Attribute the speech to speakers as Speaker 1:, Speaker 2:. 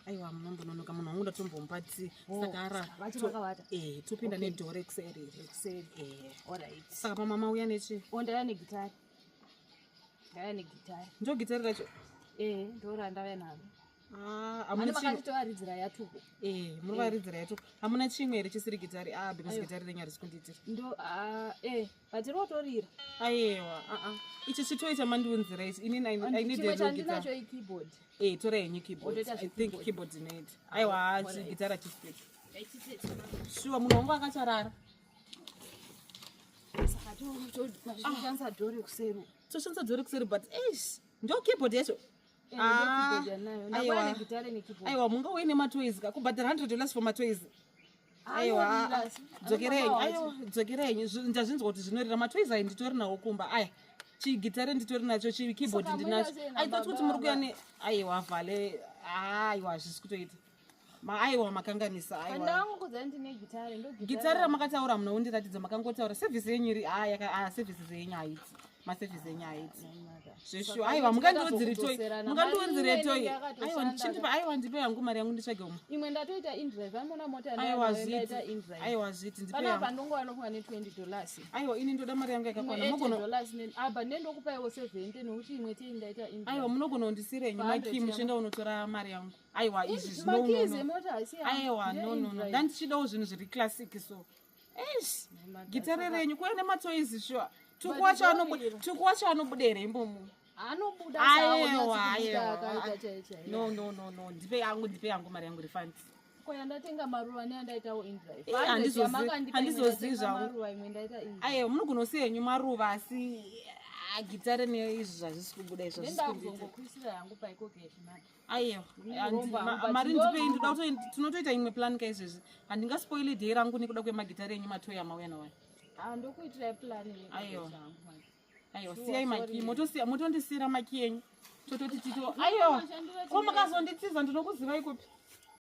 Speaker 1: Aiwa, munombononoka. Munhu wangu ndatombomupa tii, saka ara eh, topinda nedhoo rekuseri. Saka pamama uya nechi?
Speaker 2: Ndauya negitari, ndauya negitari.
Speaker 1: Ndo gitari racho?
Speaker 2: Eh, ndo randauya naro.
Speaker 1: Ah, hamuna chimwe?
Speaker 2: Makatitovaridzira yatuko.
Speaker 1: Eh, munovaridzira yatuko. Hamuna chimwe here chisiri gitari? Ah, because gitari renyu harisi kundiitira.
Speaker 2: Ndo, ah, eh, but rotorira.
Speaker 1: Aiwa, aa, ichi chitoi chamandiunzira ichi, inini I need
Speaker 2: Chimwe
Speaker 1: a real guitar.
Speaker 2: chandinacho ikeyboard.
Speaker 1: Eh, tora henyu keyboard.
Speaker 2: Wotoita
Speaker 1: I think
Speaker 2: zvekeyboard.
Speaker 1: keyboard inoita. Aiwa, chigitari hachisi. Shuwa, munhu wangu akacharara.
Speaker 2: Saka toshandisa dhoo rekuseri.
Speaker 1: Toshandisa dhoo rekuseri, but eish, ndo keyboard yacho?
Speaker 2: Eh,
Speaker 1: Ah,
Speaker 2: ndo keyboard yanayo. Ndakuya
Speaker 1: aiwa.
Speaker 2: negitari nekeyboard.
Speaker 1: Aiwa, mungauye nematoys ka, kubhadhara $100 for matoys? Aiwa.
Speaker 2: Anorira.
Speaker 1: Dzokerei.
Speaker 2: Anobaba.
Speaker 1: Aiwa, dzokerei. Ndazvinzwa kuti zvinorira. Matoys ayi nditori nawo kumba aya. Chigitare nditori nacho, chikeyboard
Speaker 2: Saka
Speaker 1: ndinacho.
Speaker 2: munoita sei
Speaker 1: I thought kuti
Speaker 2: nababa
Speaker 1: muri kuya
Speaker 2: ava?
Speaker 1: ne, aiwa, vhale. Aiwa, hazvisi kutoita. Aiwa, makanganisa, aiwa.
Speaker 2: Handangokudza ndine gitare, ndo.
Speaker 1: Gitare ramakataura muna undiratidza, makangotaura service yenyu iri, ah, yaka, ah, services yenyu haiti, maservice enyu haiti zveshuwa. Aiwa, mungandiudzire toy, mungandiunzire toy. Aiwa, chindipa, aiwa, ndipe yangu mari yangu, nditsvage umwe.
Speaker 2: Imwe ndatoita indrive, anoona mota.
Speaker 1: Aiwa,
Speaker 2: Ndaita
Speaker 1: zviti
Speaker 2: indrive.
Speaker 1: Aiwa, zviti ndipe
Speaker 2: Panapa
Speaker 1: yangu.
Speaker 2: ndongova nofunga ne$20.
Speaker 1: Aiwa, ini ndoda mari yangu yakakwana.
Speaker 2: Imwe
Speaker 1: Munogona
Speaker 2: $80 apa ndendokupaiwo 70 nokuti imwe tei ndaita indrive.
Speaker 1: Aiwa, munogona kundisira henyu
Speaker 2: 100
Speaker 1: makii, muchienda unotora mari yangu. Aiwa, izvi
Speaker 2: Makeys
Speaker 1: zvino
Speaker 2: emota haisi yangu,
Speaker 1: Aiwa,
Speaker 2: ndeye
Speaker 1: no, no, no.
Speaker 2: indrive.
Speaker 1: Ndandichidawo zvinhu zviri classic, so eish, gitare renyu kuya nematoys, sure. Tuku wacho
Speaker 2: zvinorira.
Speaker 1: Tuku wacho anobuda here imomo?
Speaker 2: Anobuda.
Speaker 1: Aiwa, aiwa.
Speaker 2: Akaita chaichai.
Speaker 1: No, no, no, no, ndipe yangu, ndipe yangu mari yangu, refund.
Speaker 2: Ko yandatenga maruva neyandaitawo indrive?
Speaker 1: Eh, handizozivi zvangu.
Speaker 2: Maruva imwe ndaita indrive.
Speaker 1: Aiwa, munogona kusiya henyu maruva, asi ah, gitare neizvi zvazvisi kubuda izvo, hazvisi kundiita.
Speaker 2: Ndendakuzongokuisira yangu paikogeti mari.
Speaker 1: Aiwa.
Speaker 2: Murombo hangu, but
Speaker 1: Mari ndipei, ndoda tinotoita imwe plan kaizvezvi. Handingaspoili day rangu nekuda kwemagitare enyu, matoy amauya nawayo.
Speaker 2: Ah, ndokuitirai plan.
Speaker 1: Aiwa.
Speaker 2: Yangu mari.
Speaker 1: Aiwa.
Speaker 2: Sure,
Speaker 1: Siyai
Speaker 2: sorry.
Speaker 1: makii, motondisiyira makii enyu, tototi tito. Aiwa, ko makazonditiza, ndinokuzivai kupi?